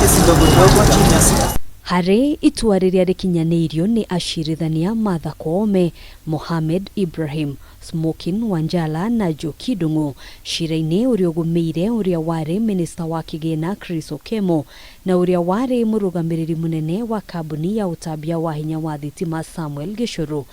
Kesi ndogo ndogo chini ya Harĩ itua rĩrĩa rĩkinyanĩirio nĩ acirithania Martha Koome, Mohamed Ibrahim, Smokin Wanjala na Njoki Ndung'u cira-inĩ ũrĩa ũgũmĩire ũrĩa warĩ minista wa kĩgĩna Chris Okemo na ũrĩa warĩ mũrũgamĩrĩri mũnene wa kambuni ya ũtambia wa hinya wa thitima Samuel Gĩchũrũ.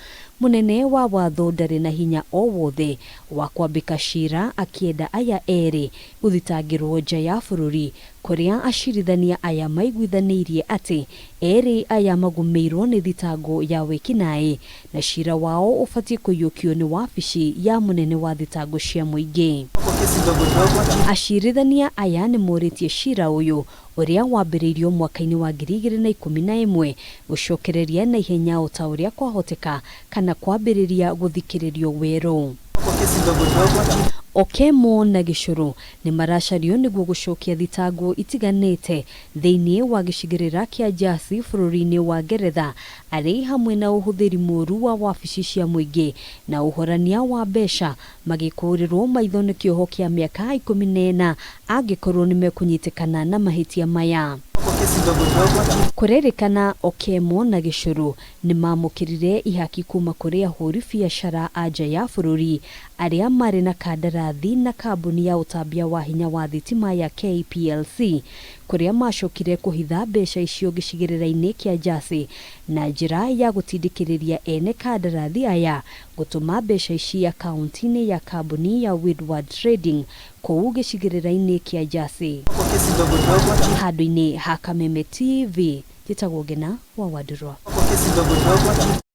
Mũnene wa watho ndarĩ na hinya o wothe wa kwambĩka cira akĩenda aya erĩ gũthitangĩrwo nja ya bũrũri kũrĩa acirithania aya maiguithanĩirie atĩ erĩ aya magũmĩirwo nĩ thitango ya wĩkinaĩ na cira wao ũbatiĩ kũiyũkio nĩ wabici ya mũnene wa thitango cia mũingĩ. Kesi ndogo ndogo chini Acirithania aya nĩ morĩtie cira ũyũ ũrĩa wambĩrĩirio mwaka-inĩ wa 2011 gũcokereria na ihenya o ta ũrĩa kwahoteka kana kwambĩrĩria gũthikĩrĩrio werũ. Kesi ndogo ndogo chini Okemo na Gĩchũrũ nĩ maracario nĩguo gũcokia thitango itiganĩte thĩinĩ wa gĩcigĩrĩra kĩa Jersey bũrũri-inĩ wa Ngeretha arĩ hamwe na ũhũthĩri mũũru wa wabici cia mũingĩ na ũhorania wa mbeca magĩkũrĩrwo maitho nĩ kĩoho kĩa mĩaka 14 angĩkorwo nĩ mekũnyitĩkana na mahĩtia maya. Kesi ndogo ndogo chini Kũrerĩkana Okemo na Gĩchũrũ nĩ mamũkĩrire ihaki kuma kũrĩ ahũri biacara a nja ya bũrũri arĩa marĩ na kandarathi na kambuni ya ũtambia wa hinya wa thitima ya KPLC kũrĩa macokire kũhitha mbeca icio gĩcigĩrĩra-inĩ kĩa Jersey na njĩra ya gũtindĩkĩrĩria ene kandarathi aya gũtũma mbeca ici akaunti-inĩ ya kambuni ya Windward Trading kũu gĩcigĩrĩra-inĩ kĩa Jersey. Kesi ndogo ndogo chini Handũ-inĩ ha Kameme TV, njĩtagwo Ngena wa Wandurwa. Kesi ndogo ndogo chini.